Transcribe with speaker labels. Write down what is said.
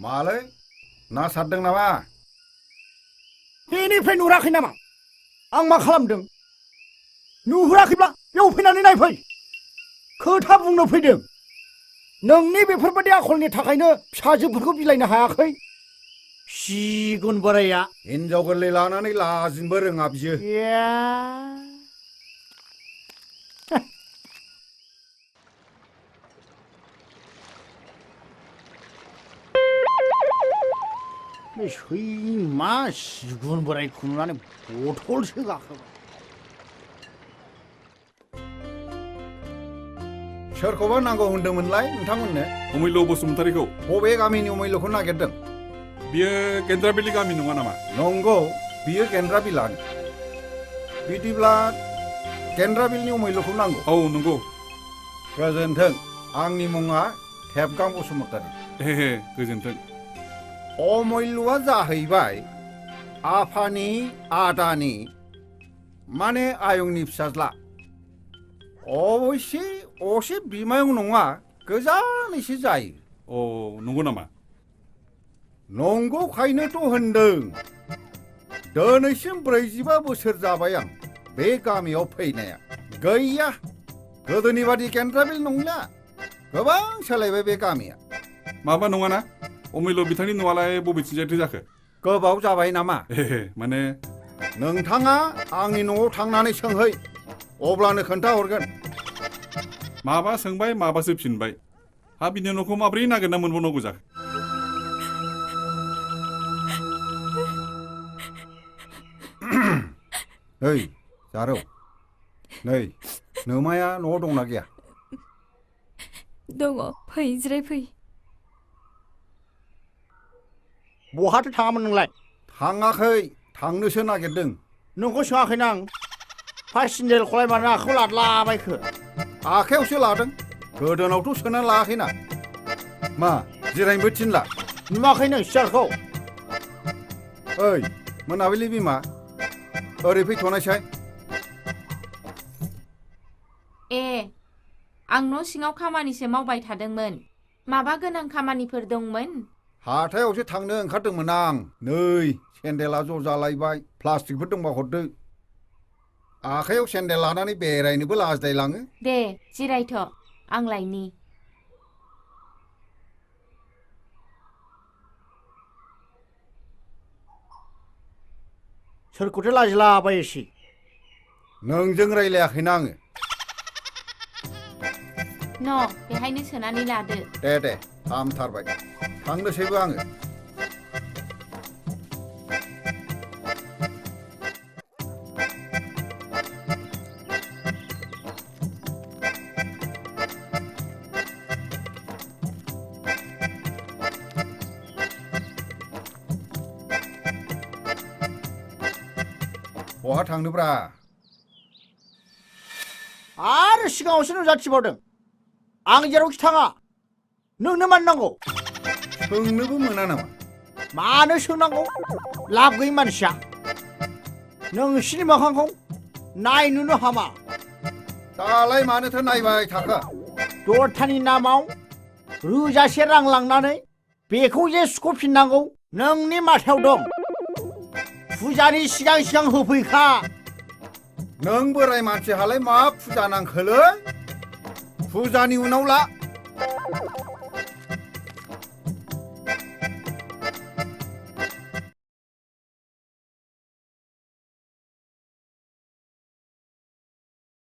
Speaker 1: मालै ना सारदों नामा?
Speaker 2: बेनिफ्राय नुराखै नामा? आं मा खालामदों? नुहुराखैब्ला बेयाव फैनानै नायफै। खोथा बुंनो फैदों। नोंनि बेफोरबायदि आखलनि थाखायनो फिसाजोफोरखौ बिलाइनो हायाखै। सिगुन बोराया
Speaker 1: हिनजाव गोरलै लानानै लाजिनोबो रोङा बियो।
Speaker 2: बे सैमा सिगुन बोरायखौ नुनानै बथलसो गाखोबाय।
Speaker 1: सोरखौबा नांगौ होनदोंमोनलाय नोंथांमोननो?
Speaker 3: अमैल' बसुमतारीखौ।
Speaker 1: बबे गामिनि अमैल'खौ नागिरदों?
Speaker 3: बियो गेन्द्राबिलि गामि नङा नामा?
Speaker 1: नंगौ, बियो गेन्द्राबिलानो। बिदिब्ला गेन्द्राबिलनि अमैल'खौ नांगौ?
Speaker 3: औ नंगौ।
Speaker 1: गोजोन्थों, आंनि मुङा थेबगां बसुमतारी।
Speaker 3: हे गोजोन्थों।
Speaker 1: अमैल'आ जाहैबाय आफानि आदानि माने आयंनि फिसाज्ला। अबयसे असे बिमायं नङा, गोजानैसो जायो।
Speaker 3: अ नंगौ नामा?
Speaker 1: नंगौखायनोथ' होनदों। दिनैसिम 45 बोसोर जाबाय आं बे गामियाव फैनाया। गैया, गोदोनि बादि गेन्द्राबिल नंला। गोबां सोलायबाय बे गामिया।
Speaker 3: माबा नङाना? अमैल' बिथांनि न'आलाय बबेथिंजायथो जाखो?
Speaker 1: गोबाव जाबाय नामा?
Speaker 3: माने
Speaker 1: नोंथाङा आंनि न'आव थांनानै सोंहै, अब्लानो खोन्थाहरगोन।
Speaker 3: माबा सोंबाय माबासो फिनबाय। हा बिनि न'खौ माब्रै नागिरना मोनबावनांगौ जाखो?
Speaker 1: ओइ जारौ, नै नोमाया न'आव दंना गैया?
Speaker 4: दङ, फै जिरायफै।
Speaker 2: बहाथो थाङामोन नोंलाय?
Speaker 1: थाङाखै, थांनोसो नागिरदों।
Speaker 2: नोंखौ सोङाखैना आं? फार्स्ट सेन्देलखौलाय मानो आखायाव लादलाबायखो?
Speaker 1: आखायावसो लादों, गोदोनावथ' सोना लायाखैना। मा जिरायनोबो थिनला?
Speaker 2: नुवाखै नों सियारखौ?
Speaker 1: ओइ मोनाबिलि बिमा, ओरै फैथ'नायसाय।
Speaker 5: ए, आं न' सिङाव खामानिसो मावबाय थादोंमोन। माबा गोनां खामानिफोर दंमोन?
Speaker 1: हाथायावसो थांनो ओंखारदोंमोन आं। नै सेन्देला ज' जालायबाय, प्लास्टिकफोर दंबा हरदो। आखायाव सेन्देल लानानै बेरायनोबो लाजिलायलाङो।
Speaker 5: दे जिरायथ', आं लायनि।
Speaker 2: सोरखौथो लाजिलाबायोसै?
Speaker 1: नोंजों रायलायाखैना आङो।
Speaker 5: न' बेहायनो सोनानै लादो।
Speaker 1: दे हामथारबाय, थांनोसैबो आङो। बहा थांनोब्रा?
Speaker 2: आरो सिगाङावसो नुजाथिबावदों। आं जेरावखि थाङा, नोंनो मानो नांगौ?
Speaker 1: सोंनोबो मोना नामा?
Speaker 2: मानो सोंनांगौ? लाब गैयै मानसिया। नोंसिनि मोखांखौ नायनोनो हामा।
Speaker 1: दालाय मानोथो नायबाय थाखो?
Speaker 2: दरथानि नामाव रोजासे रां लांनानै बेखौ जे सुख'फिननांगौ नोंनि माथायाव दं। फुजानि सिगां सिगां होफैखा।
Speaker 1: नों बोराय मानसिहालाय मा फुजा नांखोलै? फुजानि उनाव ला।